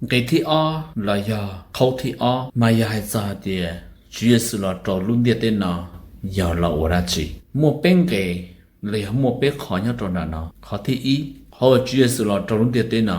Nqe thib ob los yog qhov thib ob mas yog hais txog hais tias Tswv Yexus los rau lub ntiaj teb no yog los ua dab tsi. Muaj peb nqe los yog muaj peb qhov nyob rau nram no. Qhov thib ib, qhov uas Tswv Yexus los rau lub ntiaj teb no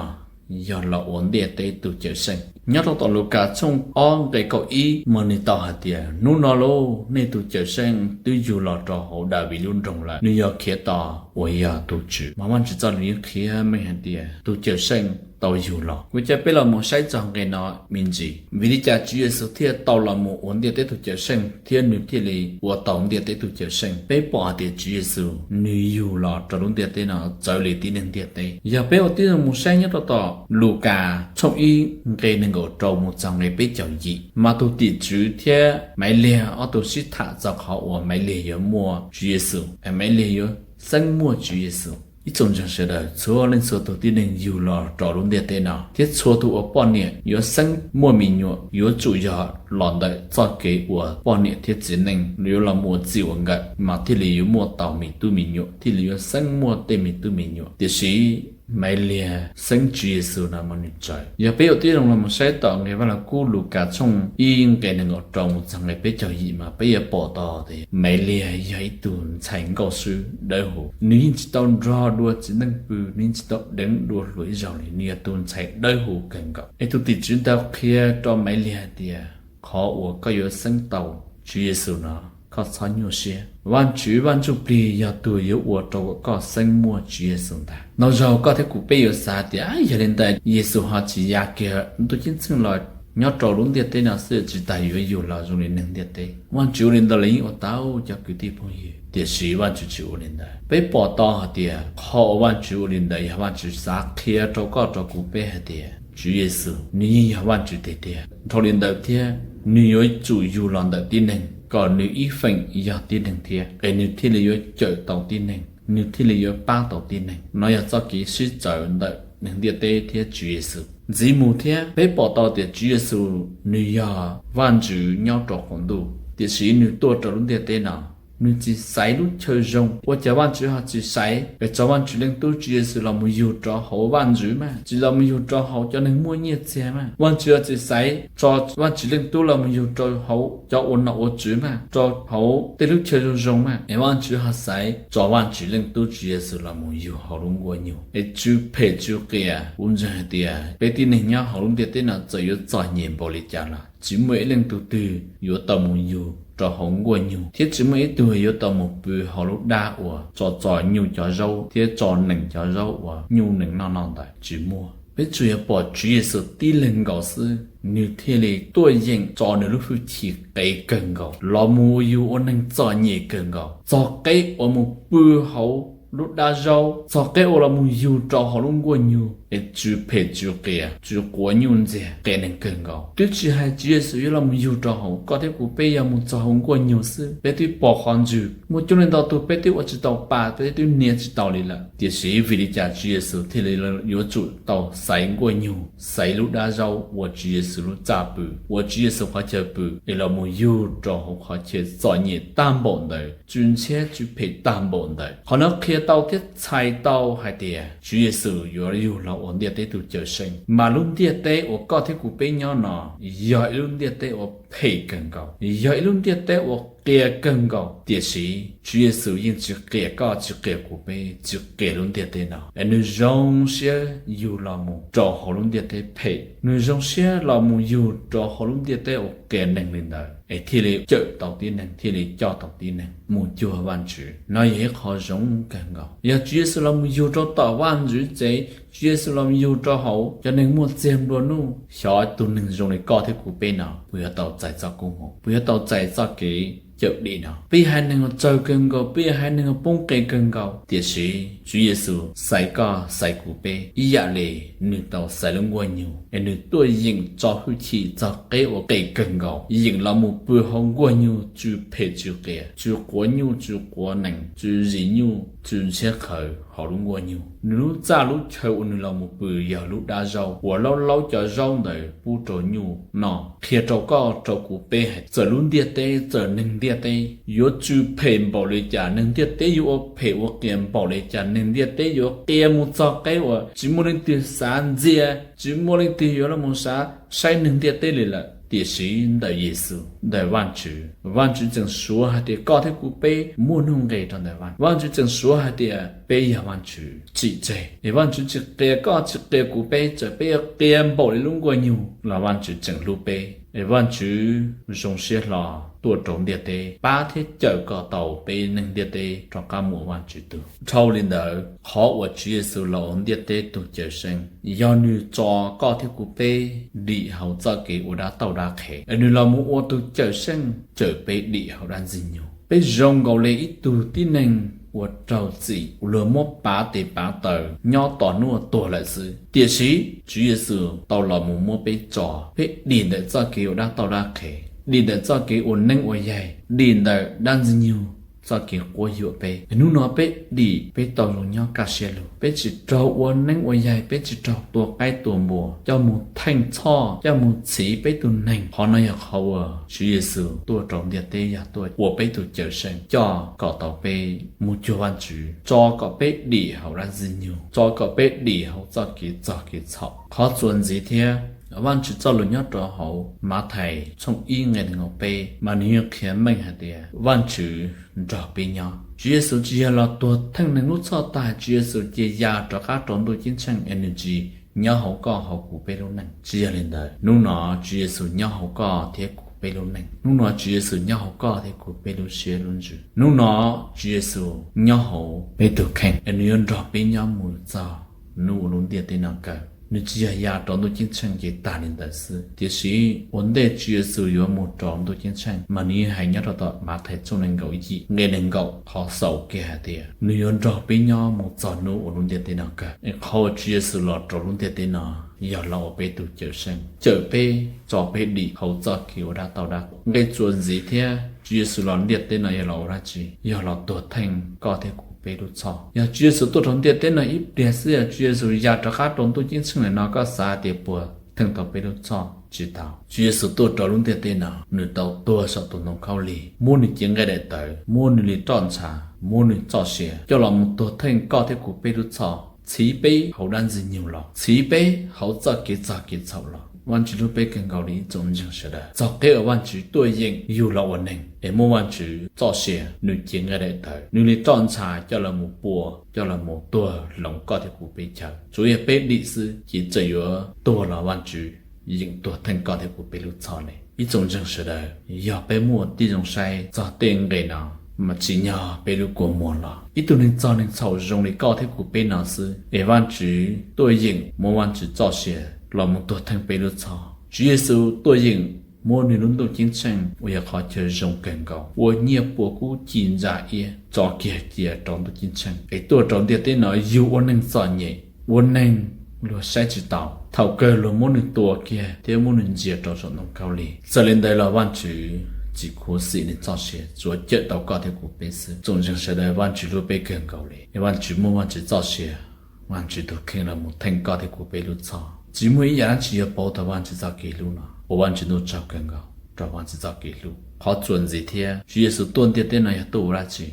yog los ua ntiaj teb tus cawm seej. Nyob rau tom Lukas tshooj ob nqe kaum ib mas nws tau hais tias, hnub no lauj, nej tus cawm seej twb yug los rau hauv Daviv lub nroog lawm, nws yog Khiav Tos uas yog tus Tswv. Mas Vajtswv txoj lus yeej qhia meej hais tias tus cawm seej tau yug los. Kuv coj peb los mus saib txog nqe no me ntsis, vim li cas Tswv Yexus thiaj tau los mus ua ntiaj teb tus cawm seej thiab nws thiaj li ua tau ntiaj teb tus cawm seej. Peb pom hais tias Tswv Yexus nws yug los rau lub ntiaj teb no txawv li tib neeg ntiaj teb. Yog peb ua tib zoo mus saib nyob rau tom Lukas tshooj ib nqe nees nkaum rau mus txog nqe peb caug yim, mas tus tim tswv thiab Maiv Liag ob tug sib tham txog qhov uas Maiv Liag yuav muaj Tswv Yexus, Maiv Liag yuav xeeb muaj Tswv Yexus. Ib tsoom ntseeg sawv daws, txhua leej txhua tus tib neeg yug los rau lub ntiaj teb no thiab txhua tus ua poj niam yuav xeeb muaj me nyuam yuav tsum yog los ntawm txoj kev uas poj niam thiab txiv neej yuav los mus ua txij ua nkawm mas thiaj li yuav muaj tau me tub me nyuam, thiaj li yuav xeeb muaj tej me tub me nyuam. Tiam sis Maiv Liag xeeb Tswv Yexus no mas nws txawv. Yog peb ua tib zoo los mus saib tom nqe Vaj Lug Kub Lukas tshooj ib nqe nees nkaum rau mus txog nqe peb caug yim mas peb yuav pom tau tias Maiv Liag yog ib tug ntxhais nkauj swb dawb huv, nws yeej tsis tau nrog dua txiv neej pw, nws yeej tsis tau deev dua hluas ib zaug li, nws yog tus ntxhais dawb huv kawg nkaus. Es tus tim tswv ntawd qhia rau Maiv Liag hais tias qhov uas koj yuav xeeb tau Tswv Yexus no koj txhob nyuaj siab. Vajtswv Vaj Ntsuj Plig yog tus yuav ua rau koj xeeb muaj Tswv Yexus ntag. No zaug koj thiab kuv peb yuav xav tias yog li ntawd Yexus ho tsis ya kiag ntuj ceeb tsheej los nyob rau lub ntiaj teb no xwb, tsis tas yuav yug los zoo li neeg ntiaj teb. Vajtswv ua li ntawd los yeej ua tau cov kwv tij phooj ywg, tiam sis Vajtswv tsis ua li ntawd. Peb pom tau hais tias qhov uas Vajtswv ua li ntawd yog Vajtswv xav qhia rau koj rau kuv peb hais tias Tswv Yexus nws yeej yog Vajtswv tiag tiag. Dhau li ntawd thiab nws yuav tsum yug los ntawm tib neeg kom nws ib feem yog tib neeg thiab, es nws thiaj li yuav cawm tau tib neeg, nws thiaj li yuav pab tau tib neeg. No yog txoj kev sib txawv ntawm neeg ntiaj teb thiab Tswv Yexus. Ntxiv mus thiab peb pom tau tias Tswv Yexus nws yog Vajtswv nyob rau hauv ntuj, tiam sis nws tuaj rau lub ntiaj teb no, nws tsis xaiv lub chaw zoo. Ua cas Vajtswv ho tsis xaiv es tso Vajtswv Leej Tub Tswv Yexus los mus yug rau hauv Vajtswv mas, tsis los mus yug rau hauv cov neeg muaj nyiaj txiag mas? Vajtswv ho tsis xaiv tso Vajtswv Leej Tub los mus yug rau hauv cov ua nom ua tswv mas, rau hauv tej lub chaw zoo zoo mas, es Vajtswv ho xaiv tso Vajtswv Leej Tub Tswv Yexus los mus yug hauv lub nkuaj nyuj. Es tsw phem tsw qias, kuv ntseeg hais tias peb tib neeg nyob hauv lub ntiaj teb no txawm yuav txom nyem npaum li cas los tsis muaj ib leej tug twg yuav tau mus yug rau hauv nkuaj nyuj, thiab tsis muaj ib tug yuav tau mus pw hauv lub dab uas tso txo nyuj cov zaub thiab tso nees cov zaub uas nyuj nees noj noj ntawd, tsis muaj. Peb tsuas yog pom Tswv Yexus tib leeg nkaus xwb, nws thiaj li tuaj yeem tso nws lub hwj chim qev kawg nkaus los mus yug ua neeg txom nyem kawg nkaus, txog qeb uas mus pw hauv lub dab zaub, txog qeb uas los mus yug rau hauv lub nkuaj nyuj, es tsw phem tsw qias, tsw quav nyuj ntxiag, qias neeg kawg nkaus. Twb tsis hais Tswv Yexus yuav los mus yug rau hauv, koj thiab kuv peb yog mus txog hauv nkuaj nyuj xwb, peb twb pom qhov ntswg. Muaj coob leej ntau tug peb twb ua tsis tau pa, peb twb nias tsis tau li lawm. Tiam sis vim li cas Tswv Yexus thiaj li yuav tsum tau xaiv nkuaj nyuj, xaiv lub dab zaub ua Tswv Yexus lub txaj pw, ua Tswv Yexus qhov chaw pw, es los mus yug rau hauv qhov chaw txom nyem tag npaum ntawd, tsw ntshiab tsw phem tag npaum ntawd? Qhov no qhia tau thiab txhais tau hais tias Tswv Yexus yuav yug los ua ntiaj teb tus cawm seej, mas lub ntiaj teb uas koj thiab kuv peb nyob no yog ib lub ntiaj teb uas phem kawg nkaus, yog ib lub ntiaj teb uas qias kawg nkaus. Tiam sis Tswv Yexus yeej tsis qias koj, tsis qias kuv peb, tsis qias lub ntiaj teb no, es nws zoo siab yug los mus rau hauv lub ntiaj teb phem, nws zoo siab los mus yug rau hauv lub ntiaj teb uas qias neeg li ntawd, es thiaj li cawm tau tib neeg, thiaj li coj tau tib neeg mus cuag Vajtswv. No yog ib qho zoo kawg nkaus. Yog Tswv Yexus los mus yug rau tom Vajtswv tsev, Tswv Yexus los mus yug rau hauv cov neeg muaj txiag nplua nuj, xyov tus neeg zoo li koj thiab kuv peb no puas yuav tau txais txoj koob hmoov, puas yuav tau txais txoj kev cawm dim no? Peb yog haiv neeg uas tsawg kawg nkaus, peb yog haiv neeg uas poob qes kawg nkaus, tiam sis Tswv Yexus xaiv koj xaiv kuv peb ib yam li nws tau xaiv lub nkuaj nyuj, es nws tuaj yeem tso hwj chim txog qeb uas qes kawg nkaus, yeem los mus pw hauv nkuaj nyuj tsw phem tsw qias, tsw quav nyuj tsw quav nees, tsw zis nyuj tsw ntshiab qhawv hauv lub nkuaj nyuj. Nws lub txaj lub chaw uas nws los mus pw yog lub dab zaub uas laub laub cov zaub ntawd pub rau nyuj noj. Qhia rau koj rau kuv peb hais, txawm lub ntiaj teb, txawm neeg ntiaj teb yuav tsw phem npaum li cas, neeg ntiaj teb yuav ua phem ua qias npaum li cas, neeg ntiaj teb yuav qias mus txog qeb uas tsis muaj leej twg xav ntxias, tsis muaj leej twg yuav los saib neeg ntiaj teb li lawm. Tiam sis ntawm Yexus, ntawm Vajtswv, Vajtswv tseem suav hais tias koj thiab kuv peb muaj nuj nqis rau ntawm Vajtswv. Vajtswv tseem suav hais tias peb yog Vajtswv tsim tseg, es Vajtswv tsis qias koj tsis qias kuv peb, txawm peb yuav qias npaum li lub nkuaj nyuj los Vajtswv tseem hlub peb. Es Vajtswv zoo siab hlo tuaj rau ntiaj teb pab thiab cawm kom tau peb neeg ntiaj teb rov qab mus ua Vajtswv tug. Dhau li ntawd, qhov uas Tswv Yexus los ua ntiaj teb tug cawm seej yog nws tso koj thiab kuv peb dim hauv txoj kev ua dab tauj dab qhev, es nws los mus ua tug cawm seej cawm peb dim hauv dab ntxwg nyoog. Peb zoo nkaus li ib tug tib neeg uas raug txim, luag muab pav tes pav taw nyob tos hnub tuag lawm xwb. Tiam sis Tswv Yexus tau los mus muab peb tso, peb dim ntawm txoj kev ua dab tauj dab qhev, dim ntawm txoj kev ua neeb ua yaig, dim ntawm dab ntxwg nyoog txoj kev quab yuam peb. Hnub no peb dim, peb tau zoo nyob kaj siab lug, peb tsis raug ua neeb ua yaig, peb tsis raug tua qaib tua npua, coj mus theej txhoj, coj mus txhiv peb tug neeg. Qhov no yog qhov uas Tswv Yexus tuaj rau ntiaj teb yog tuaj ua peb tug cawm seej, coj kom tau peb mus cuag Vajtswv, tso kom peb dim hauv dab ntxwg nyoog, tso kom peb dim hauv txoj kev txog kev txhaum. Qhov txuas ntxiv thiab, Vajtswv txoj lus nyob rau hauv Mathais tshooj ib nqe nees nkaum peb mas nws yeej qhia meej hais tias Vajtswv nrog peb nyob. Tswv Yexus tsis yog los tuag theej neeg lub txhoj tag, Tswv Yexus cia ya rov qab rau ntuj ceeb tsheej es nws tsis nyob hauv koj hauv kuv peb lub neej. Tsis yog li ntawd, hnub no Tswv Yexus nyob hauv koj thiab kuv peb lub neej. Hnub no Tswv Yexus nyob hauv koj thiab kuv peb lub siab lub ntsws. Hnub no Tswv Yexus nyob hauv peb tus kheej es nws yuav nrog peb nyob mus txog hnub uas lub ntiaj teb no kawg. Nws tsis yog ya rau ntuj ceeb tsheej ces tag li ntawd xwb, tiam sis ua ntej Tswv Yexus yuav mus rau ntuj ceeb tsheej mas nws yeej hais nyob rau tom Mathais tshooj nees nkaum yim nqe nees nkaum qhov xaus kiag hais tias nws yuav nrog peb nyob mus txog hnub uas lub ntiaj teb no kawg. Es qhov uas Tswv Yexus los rau lub ntiaj teb no yog los ua peb tus cawm seej, cawm peb, tso peb dim hauv txoj kev ua dab tauj dab. Nqe txuas ntxiv thiab, Tswv Yexus los ntiaj teb no yog los ua dab tsi? Yog los tuag theej koj thiab kuv peb lub txhoj. Yog Tswv Yexus tuaj rau ntiaj teb no ib pliag xwb, yog Tswv Yexus ya rov qab rau ntuj ceeb tsheej lawm no koj xav tias puas theej tau peb lub txhoj? Tsis tau. Tswv Yexus tuaj rau lub ntiaj teb no, nws tau tuag saum tus ntoo khaub lig, muab nws cev nqaij daim tawv, muab nws li roj ntsha, muab nws txoj sia coj los mus tuag theej koj thiab kuv peb lub txhoj, txhiv peb hauv dab ntxwg nyoog los, txhiv peb hauv txoj kev txog kev txhaum los. Vajtswv hlub peb kawg nkaus li ib tsoom ntseeg sawv daws. Txog qib uas Vajtswv tuaj yeem yug los ua neeg es muab Vajtswv txoj sia, nws cev nqaij daim tawv, nws li roj ntsha coj los mus pua, coj los mus tuag hloov koj thiab kuv peb chaw. Tsuas yog peb dim xwb ces txawm yuav tuag los Vajtswv yeem tuag theej koj thiab kuv peb lub txhoj li. Ib tsoom ntseeg sawv daws, yog peb muaj tib zoo saib txog tej nqe no mas tsim nyog peb lub kua muag los. Ib tug neeg txog neeg txhaum zoo li koj thiab kuv peb no xwb es Vajtswv tuaj yeem muab Vajtswv txoj sia los mus tuag theej peb lub txhoj. Tswv Yexus tuaj yeem muab nws lub ntuj ceeb tsheej uas yog qhov chaw zoo kawg nkaus, ua nyiaj pua kub ci ntsa iab tso kiag cia rau ntuj ceeb tsheej es tuaj rau ntiaj teb no yug ua neeg txom nyem, ua neeg luag saib tsis taus. Thaum kawg luag muab nws tua kiag thiab muab nws ntsia rau saum ntoo khaub lig. Txawm li ntawd los Vajtswv tsis khuv xim nws txoj sia, tsuas cawm tau koj thiab kuv peb xwb. Tsoom ntseeg sawv daws, Vajtswv hlub peb kawg nkaus li es Vajtswv muab Vajtswv txoj sia, Vajtswv tus kheej los mus theej koj thiab kuv peb lub txhoj. Tsis muaj ib yam dab tsi yuav pauv tau Vajtswv txoj kev hlub no, ua Vajtswv ntuj tsaug kawg nkaus rau Vajtswv txoj kev hlub. Qhov txuas ntxiv thiab, Tswv Yexus tuaj ntiaj teb no yog tuaj ua dab tsi?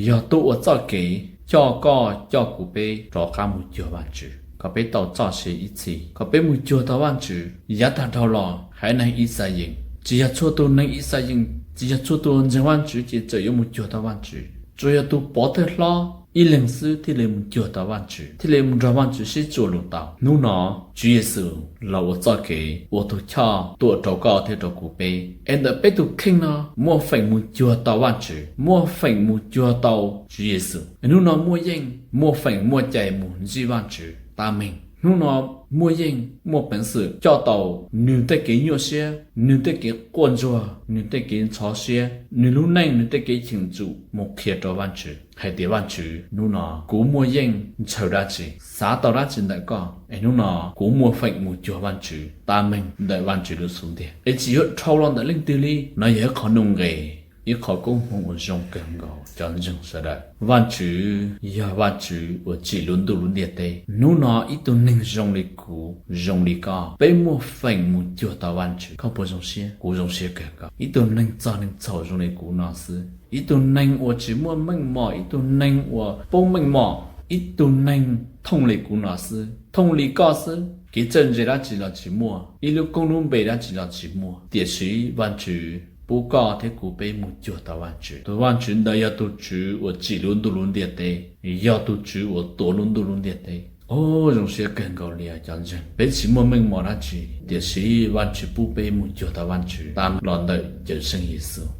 Yog tuaj ua txoj kev coj koj coj kuv peb rov qab mus cuag Vajtswv, kom peb tau txoj sia ib txhis, kom peb mus cuag tau Vajtswv. Yav tag dhau los haiv neeg Yixalayees, tsis yog txhua tus neeg Yixalayees, tsis yog txhua tus ntseeg Vajtswv ces txawm yuav mus cuag tau Vajtswv. Tsuas yog tus pov thawj hlob ib leeg xwb thiaj li mus cuag tau Vajtswv, thiaj li mus nrog Vajtswv sib txuas lus tau. Hnub no Tswv Yexus los ua txoj kev, ua tus choj tuaj rau koj thiab rau kuv peb, es ntawm peb tus kheej no muaj feem mus cuag tau Vajtswv, muaj feem mus cuag tau Tswv Yexus. Hnub no muaj yeej, muaj feem muaj cai mus ntsib Vajtswv tab meeg. Hnub no muaj yeej, muaj peev xwm coj tau nws tej kev nyuaj siab, nws tej kev quaj ntsuag, nws tej kev ntxhov siab, nws lub neej, nws tej kev cheem tsum mus qhia rau Vajtswv hais tias, Vajtswv, hnub no kuv muaj yeej ntshaw dab tsi, xav tau dab tsi ntawm koj, es hnub no kuv muaj feem mus cuag Vajtswv tab meeg ntawm Vajtswv lub xub ntiag, es tsis yuav dhau los ntawm leej twg li. No yog ib qho nuj nqis Ib qhov koob hmoov uas zoo kawg nkaus cov ntseeg sawv daws. Vajtswv yog Vajtswv uas tsim lub ntuj lub ntiaj teb. Hnub no ib tug neeg zoo li kuv zoo li koj, peb muaj feem mus cuag tau Vajtswv. Koj puas zoo siab? Kuv zoo siab kawg nkaus. Ib tug neeg txog neeg txhaum zoo li kuv no xwb, ib tug neeg uas tsis muaj meej mom, ib tug neeg uas poob meej mom, ib tug neeg thooj li kuv no xwb, thooj li koj xwb, kev txawj ntse dab tsi los tsis muaj, ib lub koob lub npe dab tsi los tsis muaj, tiam sis Vajtswv pub koj thiab kuv peb mus cuag tau Vajtswv. Tus Vajtswv ntawd yog tus Tswv uas tsim lub ntuj lub ntiaj teb, yog tus Tswv uas tuav lub ntuj lub ntiaj teb. Ov, zoo siab kawg nkaus li cov ntseeg. Peb tsis muaj meej mom dab tsi, tiam sis Vajtswv pub peb mus cuag tau Vajtswv tawm los ntawm Cawmseej Yexus.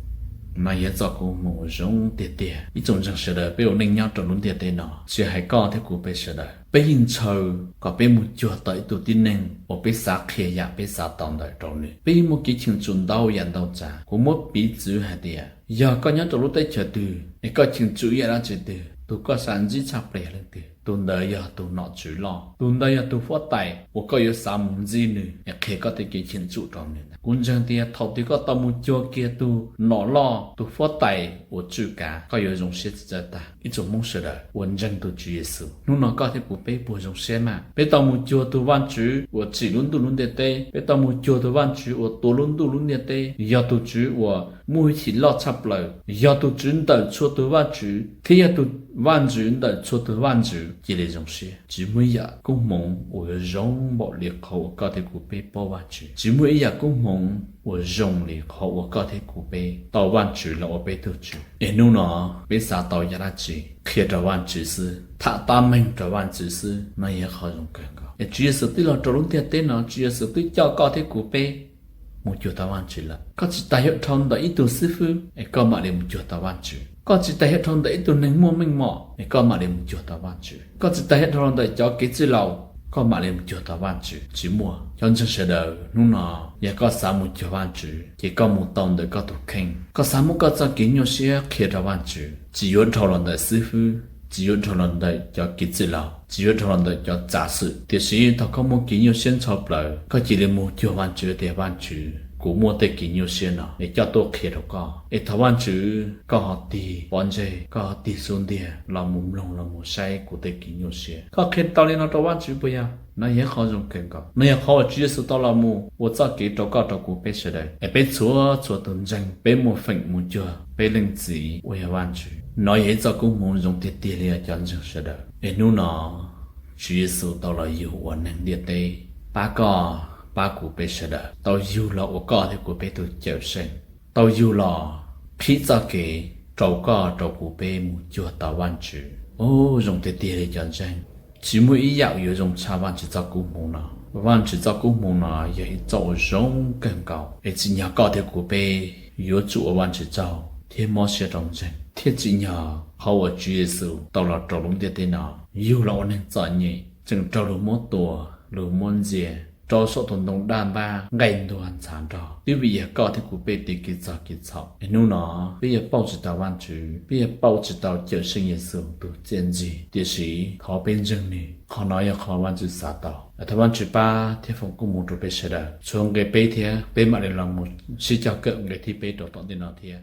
No yog txoj koob hmoov uas zoo tiag tiag. Ib tsoom ntseeg sawv daws, peb ua neej nyob rau lub ntiaj teb no, tsis hais koj thiab kuv peb sawv daws, peb yeej ntshaw kom peb mus cuag tau ib tug tib neeg uas peb xav qhia yam peb xav tau ntawd rau nws. Peb yeej muaj kev cheem tsum ntau yam ntau tsav. Kuv muab piv txwv hais tias, yog koj nyob rau lub teb chaws twg es koj cheem tsum ib yam dab tsi twg, tus koj xav ntsib tshaj plaws yog leej twg? Tus ntawd yog tus nom tswv loj, tus ntawd yog tus huab tais uas koj yuav xav mus ntsib nws es qhia koj tej kev cheem tsum rau nws ntag. Kuv ntseeg tias thaum twg koj tau mus cuag kiag tus nom loj, tus huab tais uas tswj kav, koj yuav zoo siab txawv tag. Ib tsoom Hmoob sawv daws uas ntseeg tus Tswv Yexus, hnub no koj thiab kuv peb puas zoo siab mas? Peb tau mus cuag tus Vajtswv uas tsim lub ntuj lub ntiaj teb, peb tau mus cuag tus Vajtswv uas tuav lub ntuj lub ntiaj teb, yog tus Tswv uas muaj hwj chim loj tshaj plaws, yog tus Tswv ntawm txhua tus vaj tswv thiab yog tus Vajtswv ntawm txhua tus vaj tswv. Cia li zoo siab. Tsis muaj ib yam koob hmoov uas yuav zoo npaum li qhov uas koj thiab kuv peb paub Vajtswv. Tsis muaj ib yam koob hmoov uas zoo li qhov uas koj thiab kuv peb tau Vajtswv los ua peb tus Tswv. Es hnub no peb xav tau yam dab tsi, qhia rau Vajtswv xwb, tham tab meeg rau Vajtswv xwb, no yog qhov zoo kawg nkaus. Es Tswv Yexus twb los rau lub ntiaj teb no, Tswv Yexus twb coj koj thiab kuv peb mus cuag tau Vajtswv lawm. Koj tsis tas yuav dhau ntawm ib tug xib fwb es koj mam li mus cuag tau Vajtswv. Koj tsis tas yuav dhau ntawm ib tug neeg muaj meej mom es koj mam li mus cuag tau Vajtswv. Koj tsis tas yuav dhau los ntawm cov kev txwj laus koj mam li mus cuag tau Vajtswv. Tsis muaj. Cov ntseeg sawv daws, hnub no yog koj xav mus cuag Vajtswv ces koj mus tau ntawm koj tus kheej. Koj xav muab koj txoj kev nyuaj siab qhia rau Vajtswv, tsis yuav dhau los ntawm xib fwb, tsis yuav dhau los ntawm cov kev txwj laus, tsis yuav dhau los ntawm cov txav xwm, tiam sis thaum koj muaj kev nyuaj siab ntxhov plaws, koj cia li mus cuag Vajtswv tias, Vajtswv, kuv muaj tej kev nyuaj siab no, es coj tuaj qhia rau koj. Es thov Vajtswv koj ho tig pob ntseg, koj ho tig xub ntiag los mus mloog los mus saib kuv tej kev nyuaj siab. Koj qhia tau li no rau Vajtswv puas yog? No yog qhov zoo kawg nkaus. No yog qhov uas Tswv Yexus tau los mus ua txoj kev rau koj rau kuv peb sawv daws, es peb txhua txhua tus ntseeg peb muaj feem mus cuag peb Leej Txiv uas yog Vajtswv. No yog ib txoj koob hmoov zoo tiag tiag li os cov ntseeg sawv daws. Es hnub no Tswv Yexus tau los yug ua neeg ntiaj teb, pab koj, pab kuv peb sawv daws, tau yug los ua koj thiab kuv peb tus Cawmseej, tau yug los qhib txoj kev rau koj rau kuv peb mus cuag tau Vajtswv. Ov, zoo tiag tiag li cov ntseeg. Tsis muaj ib yam yuav zoo tshaj Vajtswv txoj koob hmoov no. Vajtswv txoj koob hmoov no yog ib txoj uas zoo kawg nkaus, es tsim nyog koj thiab kuv peb yuav tsum ua Vajtswv tsaug thiab mob siab rau ntseeg, thiab tsim nyog qhov uas Tswv Yexus tau los rau lub ntiaj teb no, yug los ua neeg txom nyem, tseem raug luag muab tua, luag muab ntxias, rau saum tus ntoo daj npab nqaij ntuag ntxhov nrog, twb vim yog koj thiab kuv peb tej kev txog kev txhaum. Es hnub no peb yuav pauj tsis tau Vajtswv, peb yuav pauj tsis tau Cawmseej Yexus tus txiaj ntsig, tiam sis thov peb ntseeg nws. Qhov no yog qhov Vajtswv xav tau. Thov Vajtswv pab thiab foom koob hmoov rau peb sawv daws. Tshuav nqe peb thiab, peb mam li los mus sib cog kawm nqe thib peb rau tom ntej no thiab.